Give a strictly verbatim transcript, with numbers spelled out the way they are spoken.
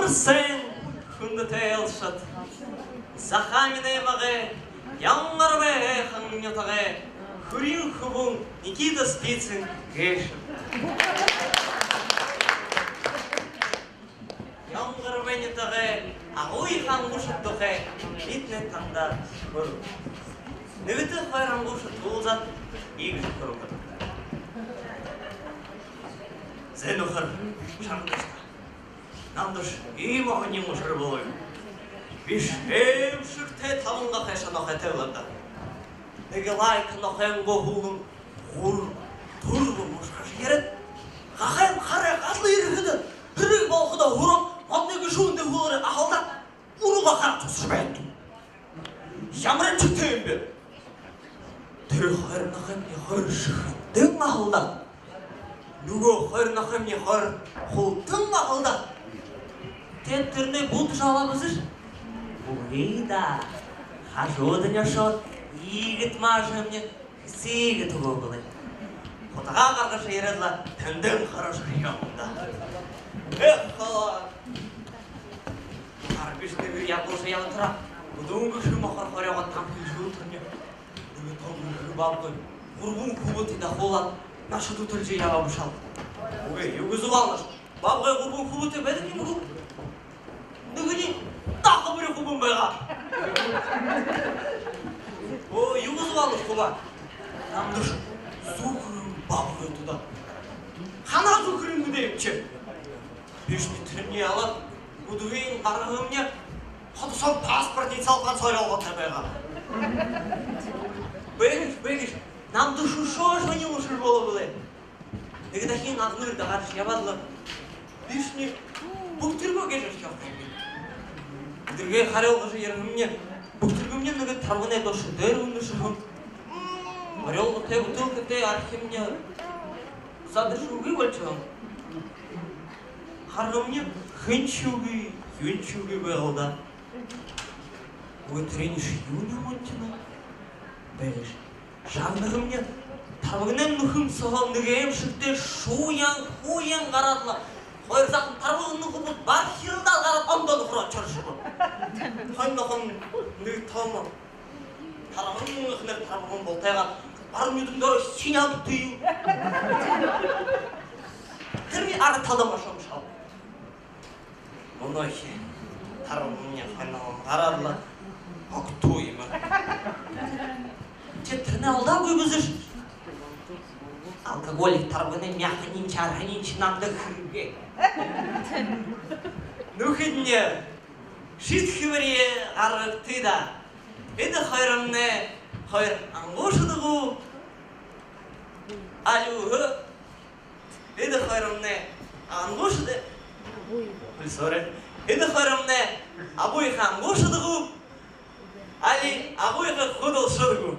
Сайн, хүндэтэ айлшад! Захааминай аймагай Янгорбой һайхан нютагай хүрин хүбүүн Никита Спицын гээшэб. Янгорбой нютагай агуухан ангуушад тухай бидэнэй танда хөөрөөл. Нэгэтэ хоёр ангуушад уулзаад, иигэжэ хөөрэлдөө. Зэ, нүхэр, шагнагты. Намдаш иимэ һонин ушар болоо. Бишыхан шэгтэй табан гахай шанахатай лэ даа. Нэгэ лайка нохойнгоо һүүлэн гурбан, дүрбэн мушхажа ерээд, гахайн харай гадна ерэхэдэ, тэрэ болоходоо һүрөө модоной гэшүүндээ һүүлээрээ аһалдаад, уруу гахаар тусажа байна. Ямар шэгтэй юм бэ? Тэрэ хоёр нохоймни хоёр шэхэндээ аһалдаа. Нүгөө хоёр нохоймни хоёр хулдаа аһалдаа. Тэдэ тэрэнээ булта шалаа бэзэш? Үгы даа. Хажуудань ошоод, иигээд маашамни хэсээгээд үгөө бэлэй. Хутагаа гаргажа ерээд лэ, тэндэнь хорёожо ерээ юм даа. Эх, холо. Арбиш тэрэ ябуулжа ябатараа, бүдүүн гэшүүн мохор хорёогоо тамхи шүүтэрни. Нэгэ томо гэшүүн баабгай гурбан хүбүүтэй дахуулаад, наашаа дүтэлжэ ябаа бэшэ аал. Үгы, юу гэжэ зугаалнаш? Баабгай гурбан хүбүүтэй байдаг юм гү? Нэгэниинь даха бүри хүбүүн байгаа. Оо, юу гэжэ зугаалнаш, хубаа? Намдаш зүхэрин баабгай тудаа. Ханаа зүхэрин, мэдээбши. Бишни тэрэнээ алаад, бүдүүн гаргамни, ходо соо паспортын салбан соо орёолготой байгаа. Бэгыш, бэгыш, намдаш үшөө һонин ушар болоо бэлэй. Нэгэ дахин агнуур даа гаража ябаад лэ, бишни Богтэргөө гэжэ архи ябаһан. Богтэргөө харюулгажа ерэхэмни, Богтэргэмни нэгэ тарбаганай доошо дээрэ үнэшэһэн. Орёолготой, бутылкатай архимни задаршагүй болошоһон. Харахамни, хэншье үгы, юуншье үгы байгаал даа. Үгы, тэрэнь юуниинь мүнөө тиимэ бэ гэжэ шагнахамни, тарбаганай нүхэн сооһоо нэгэ эмшэгтэй шууян, хууян гараад лэ, хоёр захань тарбаганай хүбүүд бархиралдаад гараад, ондоо нүхэрөө ошоршобо. Хойно хойно нэгэ томо тарбаган, эхэнэр тарбаган бултайгаа баруун нюдэн доро синяк тээ. Тэрэнэй ара талада ошоһон шал. Мүнөөхи тарбаганай хойноһоонь гараад лэ, огто юм аа. Ши тэрэнээ алдаагүй бэзэш? Алкоголик тарбаганай мяханиинь, чарханиинь намда хэрэггүй. Нүхэдни, шиидхэбэри гаргагты даа. Эдэ хоёрнай хоёр ангуушад гү, али үгы? Эдэ хоёрнай ангуушад, ой, sorry. Эдэ хоёрнай абгайхай ангуушад гү, али абгайхай хүдэлшэд гү?